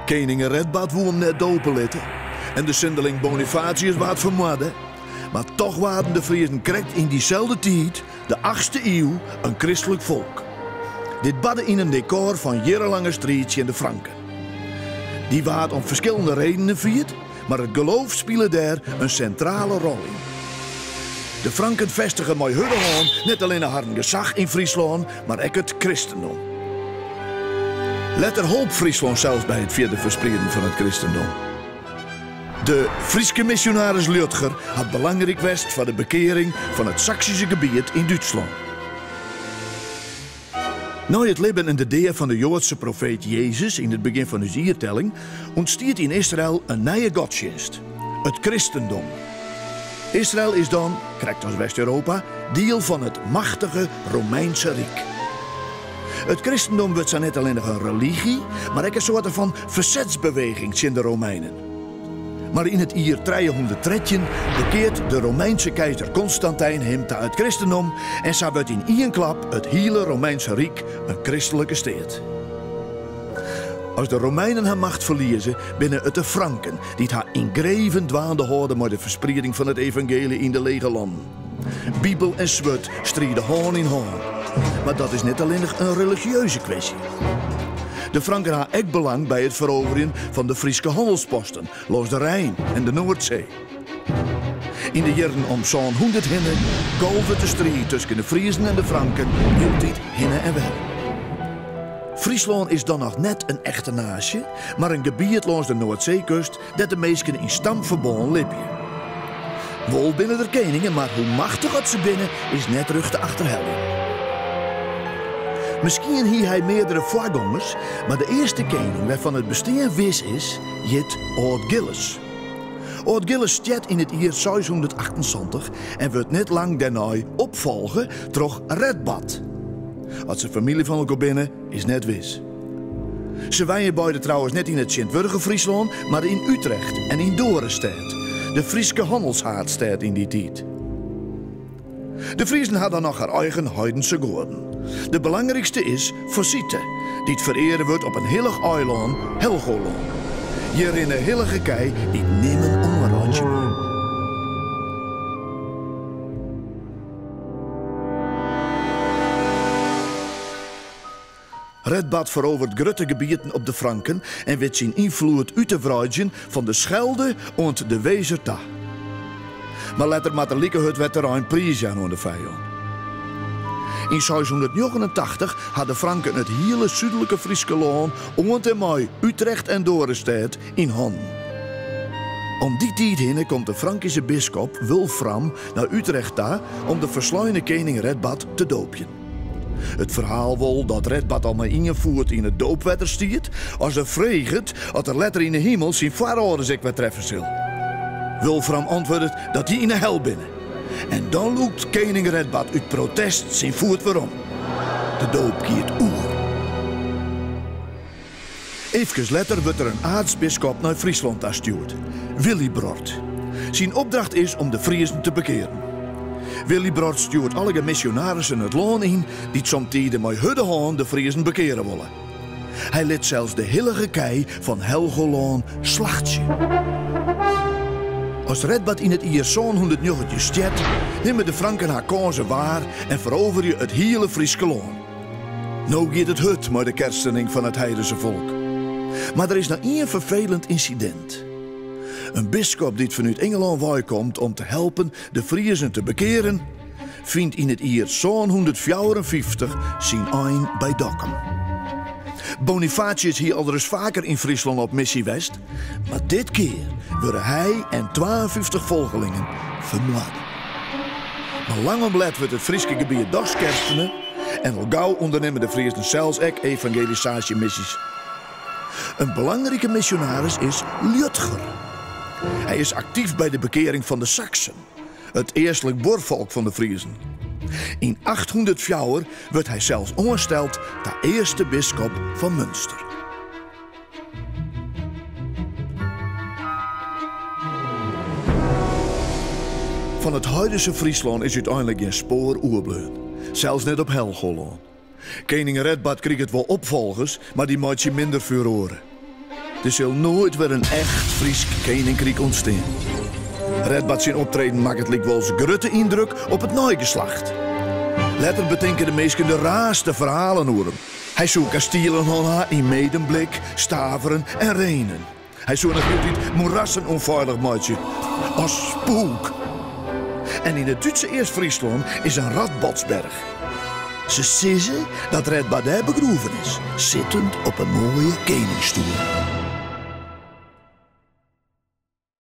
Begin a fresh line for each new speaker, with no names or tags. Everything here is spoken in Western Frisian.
Kening Redbad woe him net dope litte en de sindeling Bonifatius waard fermoarde, mar toch waarden de Friezen krekt yn dyselde tiid, de achtste iuw, in kristlik folk. Dit barde yn in dekôr fan jierrenlange striid tsjin de Franken. Dy waard om ferskillende redenen fierd, mar it geloof spile dêr in sintrale rol yn. De Franken festigen mei hurde hân net allinne harren gesach yn Fryslân, mar ek it kristendom. Letter holp Fryslân sels by it fierder fersprieden fan it kristendom. De Fryske misjonaris Liudger hat belangryk west foar de bekearing fan it Saksyske gebiet yn Dútslân. Nei it libben en de dea fan de Joadse profeet Jezus yn it begjin fan ús jiertelling ûntstiet yn Israel in nije godstsjinst, it kristendom. Israel is dan, krekt as West-Europa, diel fan it machtige Romeinse Ryk. It kristendom wurdt sa net allinnich in religy, mar ek in soarte fan fersetsbeweging tsjin de Romeinen. Mar yn it jier 313 bekeart de Romeinse keizer Konstantijn him ta it kristendom en sa wurdt yn ien klap it hiele Romeinse Ryk in kristlike steat. As de Romeinen har macht ferlieze, binne it de Franken dy't har yngreven dwaande hâlde mei de fersprieding fan it evangeelje yn de Lege Lannen. Bibel en swurd stride hân yn hân. Mar dat is net allinnich in religieuze kwestje. De Franken ha ek belang by it feroverjen fan de Fryske hannelsposten lâns de Rijn en de Noardsee. Yn de jierren om 700 hinne golvet de striid tusken de Friezen en de Franken hieltyd hinne en wer. Fryslân is dan noch net in echte naasje, mar in gebiet lâns de Noardseekust dêr't de minsken yn stamferbân libje. Wol binne der keningen, mar hoe machtich oft se binne is net rjocht te achterheljen. Miskien hie hy meardere foargongers, mar de earste kening wêrfan it bestean wis is, hjit Aldgilles. Aldgilles stjert yn it jier 678 en wurdt net lang dêrnei opfolge troch Redbad. Oft se famylje fan elkoar binne, is net wis. Se wenje beide trouwens net yn it tsjintwurdige Fryslân, mar yn Utrecht en yn Dorestêd, de Fryske hannelshaadstêd yn dy tiid. De Friezen ha dan noch har eigen heidense goaden. De belangrykste is Fosite, dy't fereare wurdt op in hillich eilân, Helgolân. Hjir rinne hillige kij dy't nimmen oanreitsje mei. Redbad feroveret grutte gebieten op de Franken en wit syn ynfloed út te wreidzjen fan de Schelde oant de Wezer ta. Mar letter moat er like hurd wer terrein priisjaan oan de fijân. Yn 689 ha de Franken it hiele súdlike Fryske lân oant en mei Utrecht en Dorestêd yn hannen. Om dy tiid hinne komt de Frankyske biskop Wulfram nei Utrecht ta om de fersleine kening Redbad te doopjen. It ferhaal wol dat Redbad al mei ien foet yn it doopwetter stiet as er freget oft er letter yn 'e himel syn foarâlders ek wer treffe sil. Wulfram antwurdet dat dy yn 'e hel binne. En dan lûkt kening Redbad út protest syn foet werom. De doop giet oer. Eefkes letter wurdt der in aartsbiskop nei Fryslân ta stjoerd, Willibrord. Syn opdracht is om de Friezen te bekearen. Willibrord stjoert allegear misjonarissen it lân yn dy't somtiden mei hurde hân de Friezen bekeare wolle. Hy lit sels de hillige kij fan Helgolân slachtsje. As Redbad yn it jier 719 stjert, nimme de Franken har kânsen waar en feroverje it hiele Fryske lân. No giet it hurd mei de kerstening fan it heidense folk. Mar der is noch ien ferfelend ynsidint. In biskop dy't fanút Ingelân wei komt om te helpen de Friezen te bekearen, fynt yn it jier 754 syn ein by Dokkum. Bonifatius hie alris faker yn Fryslân op missy west, mar dit kear wurde hy en 52 folgelingen fermoarde. Mar lang om let wurdt it Fryske gebiet dochs kerstene en al gau ûndernimme de Friezen sels ek evangelisaasjemissys. In belangrike misjonaris is Liudger. Hy is aktyf by de bekearing fan de Saksen, it eastlik buorfolk fan de Friezen. Yn 804 wurdt hy sels oansteld ta earste biskop fan Münster. Fan it heidense Fryslân is úteinlik gjin spoar oerbleaun, sels net op Helgolân. Kening Redbad kriget wol opfolgers, mar dy meitsje minder furoare. Der sil noait wer in echt Frysk keninkryk ûntstean. Redbad syn optreden makket lykwols grutte yndruk op it neigeslacht. Letter betinke de minsken de raarste ferhalen oer him. Hy soe kastielen hân ha yn Medemblik, Staveren en Rhenen. Hy soe noch hieltyd moerassen ûnfeilich meitsje as spûk. En yn it Dútse East-Fryslân is in Radbodsberch. Se sizze dat Redbad dêr begroeven is, sittend op in moaie keningsstoel.